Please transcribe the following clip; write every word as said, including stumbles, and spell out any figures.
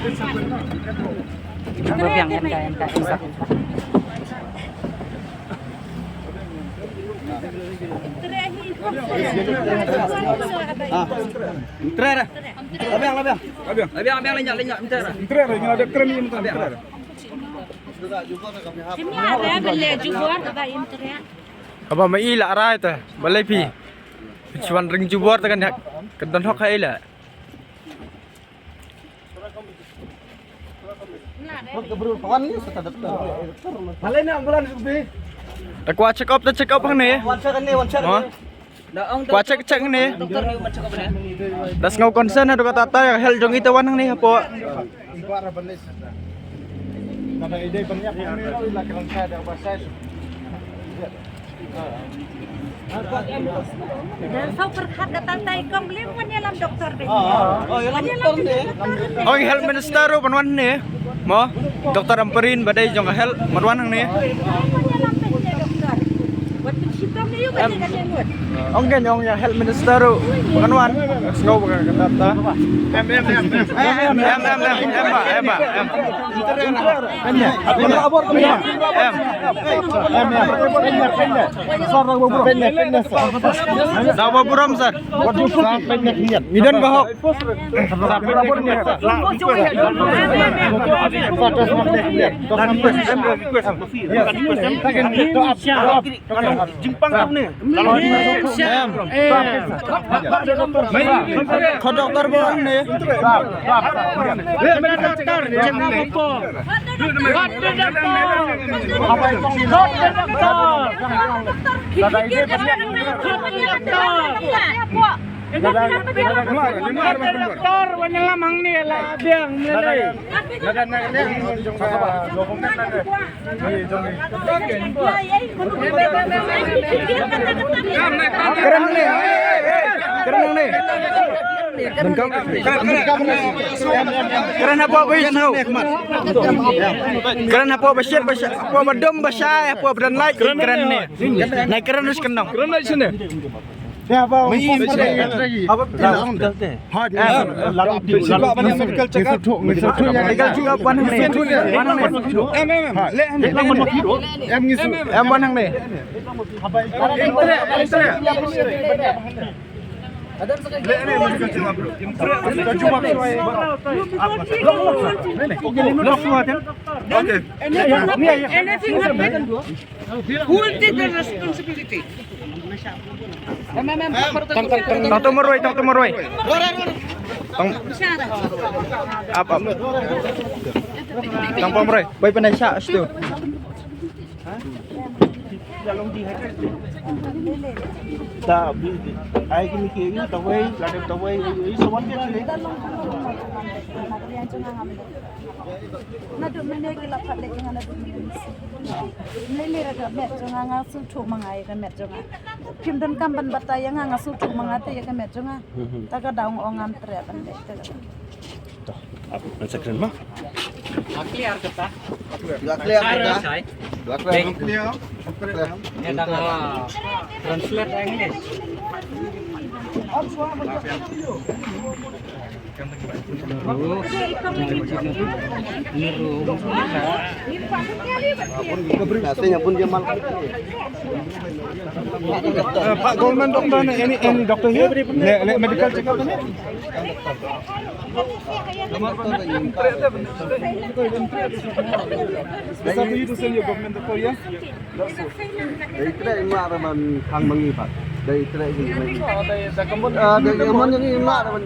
Biang, biang, biang, biang. Ah. Trai dah. Labiang, labiang. Labiang, labiang, lenyap, lenyap, minta dah. Trai dah, ada krem ni minta. Labiang. Sini ada beli jubor, tak ada internet. Haba ma i la rai ta, balei phi? Phi shu wan ring jubor ta kan hak, kan don hok ha i la. Balei na ambulance bi? Ta kwah check up, ta check up hangne. Wan check hangne, wan check hangne. Kwah check, check hangne. Da sngew concern haduh katta katta ïa ka health jong i, ta wan hangne hapoh. Ong health minister ruh ban wan hangne. Mo, Doctor Ampareen ba dei jong ka health, ban wan hangne. Ong kein, ong ïa health minister ruh ba kan wan. Sngew ba kan kata ta. Em, em, em, em. Em, em, em, em, em, ba, em, ba, em. Em. Em, em. Sir, da ba burom, sir. Ngi don ka hok. Jingpang kam ne. Em. Ko doktor ba ne. Doktor, doktor. Doktor, wan ïalam hangne la biang ne lei. Kren hangne. Kren hangne. Kren hapoh ba ïeit snoh. Kren hapoh ba shit, ba shit, hapoh ba dum ba shai, hapoh ba don light, kren hangne. Nai kren hangne. Kren hangne. Em, em, em. Em, wan hangne. Who will take the responsibility? Tang tu marwei, tang tu marwei. Tang, ap, ap. Tang pa marwei. Bai panai sha stu. Ta bi, bi. Ai ki ni ki ni tawei, lada tawei, i sawan ke sini. Naduh mynne ki la pat leit ïa nga naduh mynne. Lei lei ra ka met jong nga, nga sngewthuh ma nga ïa ka met jong nga. Phim donkam ban batai ïa nga, nga sngewthuh ma nga te ïa ka met jong nga. Ta ka daw ong ngam treh ban leit te. To, ap, ngan sa kren ma. Dah clear kata? Dah clear kata? Dah clear. Dah clear. Ni dah, ah, translate English. Pak, government doctor ne, any, any doctor here? Le, le medical checkup ne? It's up to you to send your government doctor here. Dei treh i mah ra ban khang ma ngi pat. Dei treh i mah. Ah, dei ka mon i mah ra ban.